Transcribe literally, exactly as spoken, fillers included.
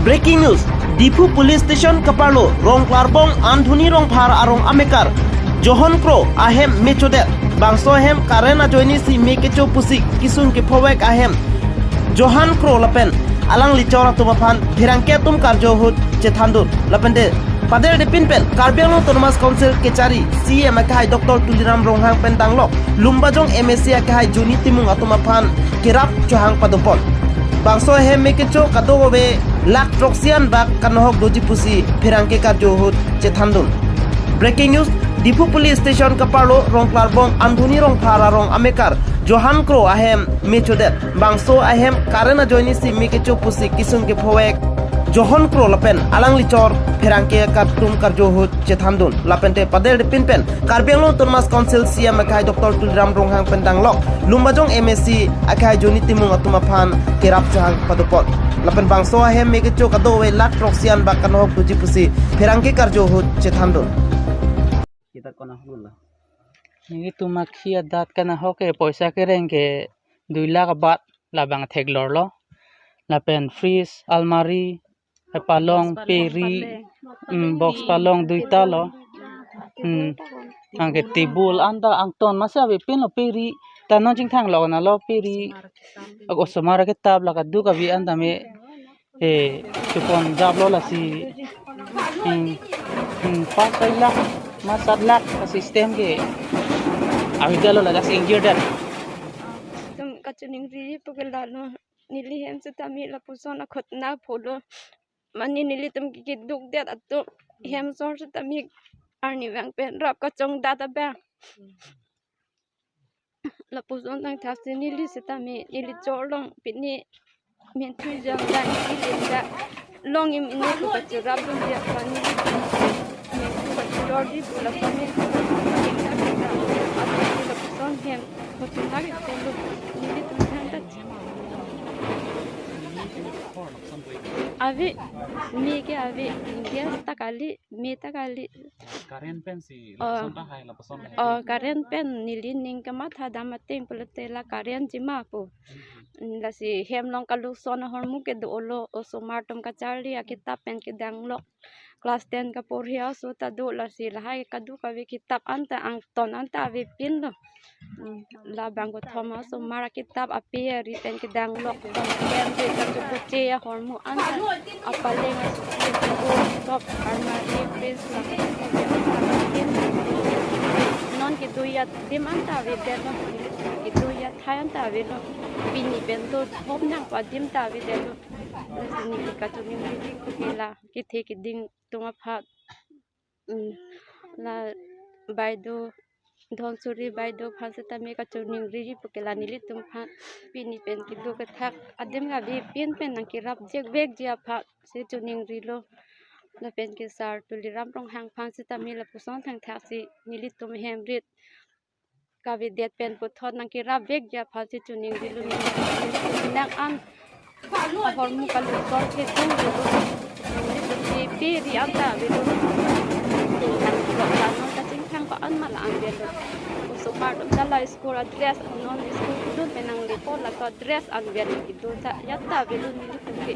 Breaking news, Diphu Police Station kaparlo Rongklarbong Anthony Rongphar arong amekar Johon Kro ahem mechodet. Bangso ahem current ajoinesi me kecho pusi kisung kephovek ahem Johon Kro lapen alangli chor atum aphan pherangke atum karjo ahut chethandun. Lapente paderdepin pen Karbi Anglong Autonomous Council kechari C E M akehai Doctor Tuliram Ronghang pen danglok Lumbajong M A C akehai Johnny Timung atum aphan kerap chohang padopon. Bangso ahem me kecho kadokave lakh throksi an bak kanohok doji pusi pherangke karjo ahut chethandun. Breaking news, Diphu Police Station kaparlo Rongklarbong Anthony Rongphar arong amekar Johon Kro ahem mechodet. Bangso ahem current ajoinesi me kecho pusi kisung kephovek Johon Kro lapen alangli chor pherangke atum karjo ahut chethandun. Lapente paderdepin pen Karbi Anglong Autonomous Council C E M akehai Doctor Tuliram Ronghang pen danglok Lumbajong M A C akehai Johnny Timung atum aphan kerap chohang padopon. Lapen bangso ahem me kecho kadokave lakh throksi an bak kanohok doji pusi pherangke karjo ahut chethandun. Kita kona hulu. Nelitum akhei adat kanohok ke poisa kereng ke dui lakh abat labang theklorlo. Lapen fridge, almari, palong, peri, mm, box palong duita lo. Mm, anke table anta angton masi avepinlo, peri. Ta non chingthang lo na lo peri. Ak osomar akitap la kadokave anta me, eh, chupon japlo lasi. Hmm, hmm, pas soi lakh, ma sat lakh ka system ke. Avidetlo la jas ingjirdet. Itum kachiningri pu ke lalo, neli hem setame lapuson akhot na pholo. Mane nelitum ke keduk det atum hem sor setame arni vang pen rap kachongdat abang. Lapuson tangthaksi neli setame neli chor along pini menthu jang dan neli ta long im ini ko kachurap dun dia pa neli menthu kachurap di pula pa menthu. Atu lapuson hem kachurap itu nelitum tangthat. Ave, me ke ave, gas ta kali, me ta kali. Current pensi Oh. Lapuson ta hai, lapuson hai. Oh, current pen neli ning kamatha dam ateng pulote la current chima pu. Lasi hem along kaluson ahormu kedo-olo, osomar atum kacharli akitap pen kedanglok. Class ten kaporhi aso ta do, lasi lahai kadokave kitap anta angton anta avepinlo. Mm, labang kothom aso mar akitap ape ari pen kedanglok, bang pen pen kachukuche ahormu anta apaleng aso pen ko top armari fridge la non kedo adim anta avedetlo, kedo athai anta avelo, pini pen do thom nangpo adim ta avedetlo. Lasi neli kachiningri ke la kethe keding atum aphan. Mm, la baido, Dhonsuri baido aphan setame kachiningri pu ke la nelitum aphan pini pen kedo kethak adim kave pin pen nangkerap jekvekji aphan si chiningrilo. Lapen ke sar Tuliram Ronghang aphan setame lapuson tangthaksi nelitum hem rit kavedet pen puthot nangkerapvekji aphan si chiningrilo, nelitum nang an ahormu kaluson thedung dolo. Nelitum ke peri anta avelo. Tingkan blok la non kachingthang pa an ma la-an avelo. Osomar atum ta la school adress, non school kedun pen nangle po la to adress an avelo, kedun ta ya ta avelo nelitum ke.